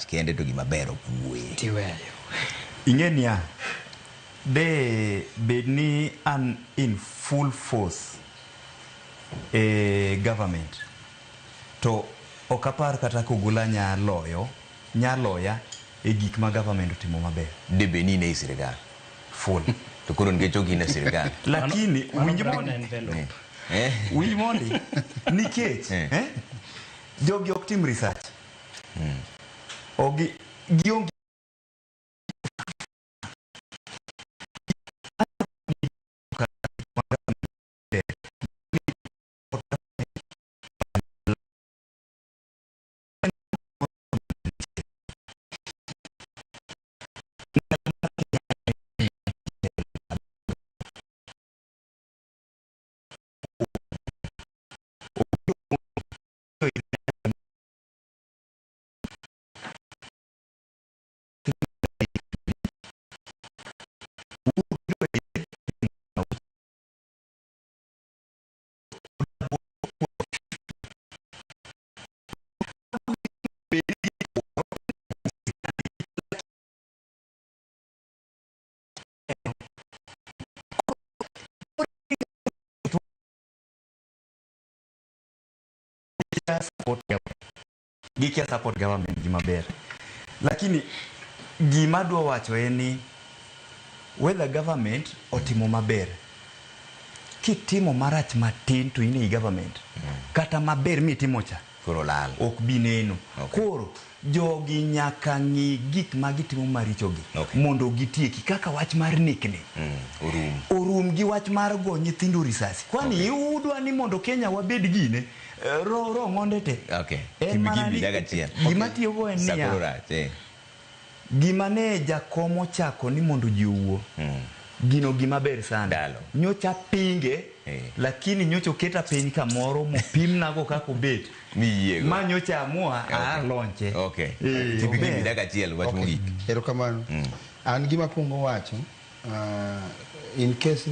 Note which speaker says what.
Speaker 1: kende to gima ber ok wuoye.
Speaker 2: Tiweyo.
Speaker 3: Ing'e niya, de bed ni an in full force e government to ok apar kata Kogula nyaloyo nyaloya e gik ma government otimo maber.
Speaker 1: De bed ni in ei sirikal.
Speaker 3: Full.
Speaker 1: To koro nikech ok in e sirikal.
Speaker 3: Lakini
Speaker 2: Mano
Speaker 3: winj
Speaker 2: brown
Speaker 3: mondi,
Speaker 2: envelope.
Speaker 1: Eh?
Speaker 3: winj mondi nikech
Speaker 1: Eh.
Speaker 3: eh, jogi ok tim research. Ogi gionge support government. Gikia support government gima ber. Lakini gima adwa wacho en ni whether government otimo maber kitimo marach matin to in ei government kata maber mitimo cha
Speaker 1: Koro lal.
Speaker 3: ok bi neno.
Speaker 1: Okay.
Speaker 3: Koro jogi nyaka ng'i gik ma gitimo marichogi
Speaker 1: Okay.
Speaker 3: mondo gitieki kaka wach mar nekni
Speaker 1: Orum.
Speaker 3: orum gi wach mar go nyithindo risasi kwani okay. Udwa ni mondo Kenya wabed gine eh, ro ro ng'onde te
Speaker 1: Okay.
Speaker 3: En
Speaker 1: Kimbi
Speaker 3: mana
Speaker 1: kimbi
Speaker 3: ni-
Speaker 1: dakika achiel.
Speaker 3: gima tiyogo en
Speaker 1: Sa
Speaker 3: niya
Speaker 1: koro rach. Eh.
Speaker 3: gima ne jakom ochako ni mondo ji owuo gino gima ber sana
Speaker 1: Ndalo.
Speaker 3: nyocha pinge
Speaker 1: Eh.
Speaker 3: lakini nyocha oketa piny kamoro mopimnago kaka obet
Speaker 1: Miyiego.
Speaker 3: ma nyocha amua okay. alonche
Speaker 1: Okay.
Speaker 3: Eh,
Speaker 1: Kimbi kimbi
Speaker 3: ober.
Speaker 1: dakika achiel wach
Speaker 4: Okay.
Speaker 1: mogik.
Speaker 4: Erokamano. An gima akwongo wacho, in case